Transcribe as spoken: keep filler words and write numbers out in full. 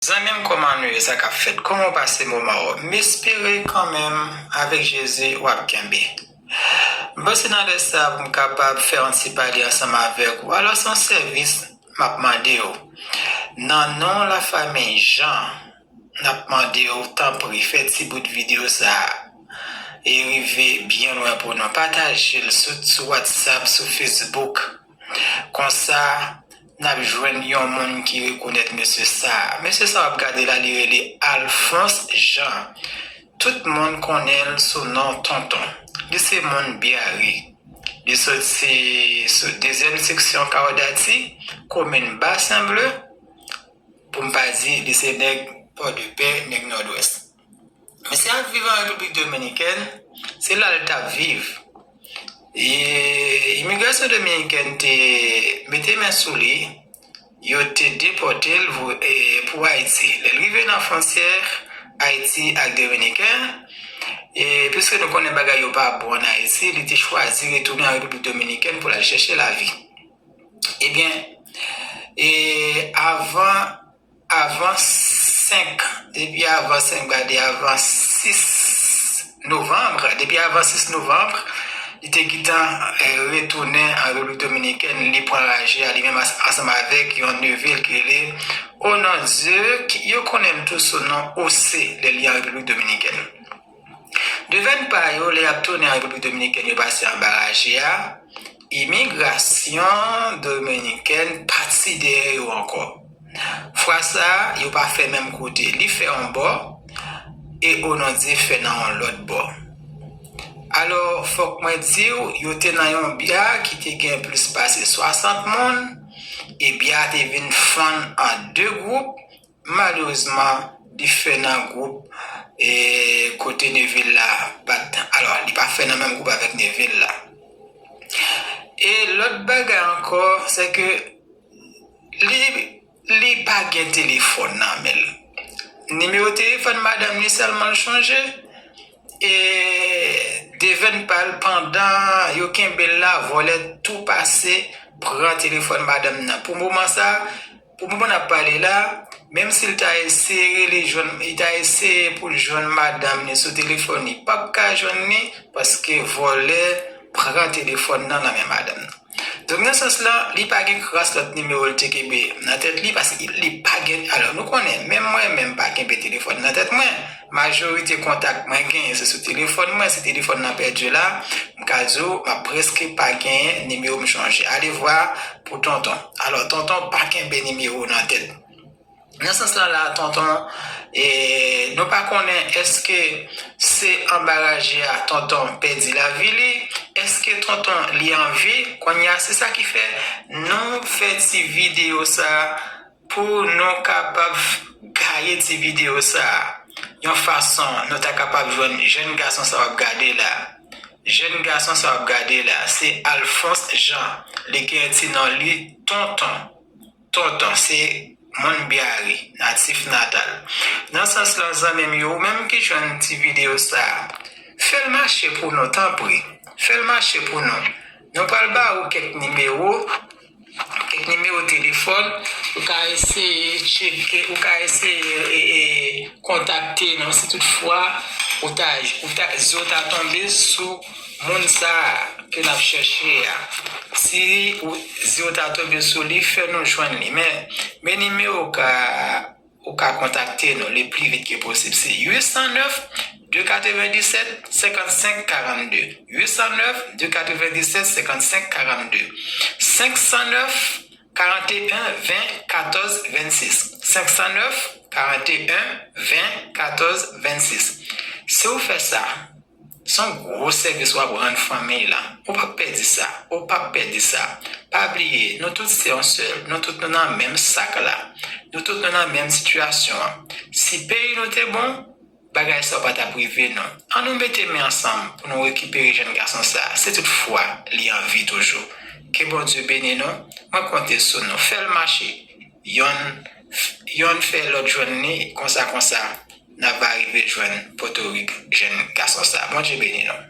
Zanmi m, kòman nou ye? Sa k ap fèt? Kòman w pase moman w? M espere kanmenm, avèk Jezi, w ap kenbe. M panse nan lè sa a, pou m kapab fè yon ti pale ansanm avèk ou. Alò, se yon sèvis m ap mande w. Nan non lafanmi Jean, n ap mande w, tanpri, fè ti bout videyo sa a e rive byen lwen pou nou. Pataje l sou, sou WhatsApp, sou Facebook. Konsa, n ap jwenn yon moun ki rekonèt mesye sa a. Mesye sa w ap gade la, li rele Alphonse Jean. Tout moun konnen l sou non Tonton. Li se moun Byari. Li soti sou dezyèm seksyon Kawdati, komin Basen Ble, pou m pa di li se nèg Pòdepè, nèg Nòdwès. Mesye ap viv an Repiblik Dominikèn, se la l t ap viv. E imigrasyon dominikèn te mete men sou li, yo te depòte l vo-, e, pou Ayiti. Lè l rive nan fwontyè Ayiti ak Dominiken, e piske nou konnen bagay yo pa bon ann Ayiti, li te chwazi retounen an Repiblik Dominikèn pou l al chèche lavi. Ebyen, e avan, avan senk, depi avan senk, gade, avan sis novanm, depi avan sis novanm, li te gentan, eh, retounen an Repiblik Dominikèn, li pran raje a li menm as-, ansanm avèk yon neve l ki rele Onondieu, ki yo konnen l tou sou non Ose, lè li an Repiblik Dominikèn. Devèn pa yo, lè y ap tounen an Repiblik Dominikèn, yo pase anba raje a, imigrasyon dominikèn pati dèyè yo ankò. Fwa sa a, yo pa fè menm kote. Li fè yon bò, e Onondieu fè nan yon lòt bò. Alò, fòk mwen di w, yo te nan yon bya ki te gen plis pase swasant moun, e bya a te vin fann an de gwoup, malerezman, li fè nan gwoup, e, kote neve l la pa t, alò, li pa fè nan menm gwoup avèk neve l la. E lòt bagay ankò, se ke li, li pa gen telefòn nan men l. Nimewo telefòn madanm li sèlman l chonje. E devèn pa l, pandan yo kenbe l la, vòlè tou pase pran telefòn madanm nan. Pou moman sa, pou moman n ap pale la, menm si l ta eseye rele jwenn, li ta eseye pou l jwenn madanm li sou telefòn, li p ap ka jwenn li, paske vòlè pran telefòn nan nan men madanm nan. Donk, nan sans lan, li pa gen kras lòt nimewo l te kenbe nan tèt li, paske li pa gen, alò, nou konnen, menm mwen menm pa kenbe telefòn nan tèt mwen. Majorite kontak mwen genyen, se sou telefòn mwen, si telefòn nan pèdi la, m ka di w, m ap prèske pa genyen nimewo m chonje. Ale vwa pou Tonton. Alò, Tonton pa kenbe nimewo nan tèt. Nan sans lan la, Tonton, e, nou pa konnen èske se anba raje a Tonton pèdi lavi li, èske Tonton li an vi, kounye a, se sa ki fè nou fè ti videyo sa a, pou nou kapab gaye ti videyo sa a, yon fason nou ta kapab jwenn jèn gason sa w ap gade la. Jèn gason sa w ap gade la, se Alphonse Jean. Li gen ti non li Tonton. Tonton, se moun Byari, natif natal. Nan sans lan, zanmi m yo, ou menm ki jwenn ti videyo sa a, fè l mache pou nou, tanpri. Fè l mache pou nou. Nou pral ba ou kèk nimewo, kèk nimewo telefòn, ou ka eseye tcheke, ou ka eseye, e, e, kontakte nou si toutfwa ou ta, ou ta, zye w ta tonbe sou moun sa a ke n ap chèche a. Si ou, zye w ta tonbe sou li, fè nou jwenn li. Men, men nimewo ka, ou ka kontakte nou le pli vit ke posib, se uit san nèf, de katrevendisèt, senkannsenk, karannde. Uit san nèf, de katrevendisèt, senkannsenk, karannde. Senk san nèf, karanteyen, ven, katòz, vennsis. Senk san nèf, karanteyen, ven, katòz, vennsis. Si w fè sa, se yon gwo sèvis w ap rann fanmi la. Ou p ap pèdi sa. Ou p ap pèdi sa. Pa bliye, nou tout se yon sèl. Nou tout nou nan menm sak la. Nou tout nou nan menm sitiyasyon an. Si peyi nou te bon, bagay sa yo pa t ap rive non. Ann nou mete men ansanm pou nou rekipere jèn gason sa a, si toutfwa li an vi toujou. Ke Bondye beni nou. Mwen konte sou nou. Fè l mache. Yonn, yonn fè lòt jwenn li, konsa, konsa, n ap va rive jwenn potorik jèn gason sa a. Bondye beni nou.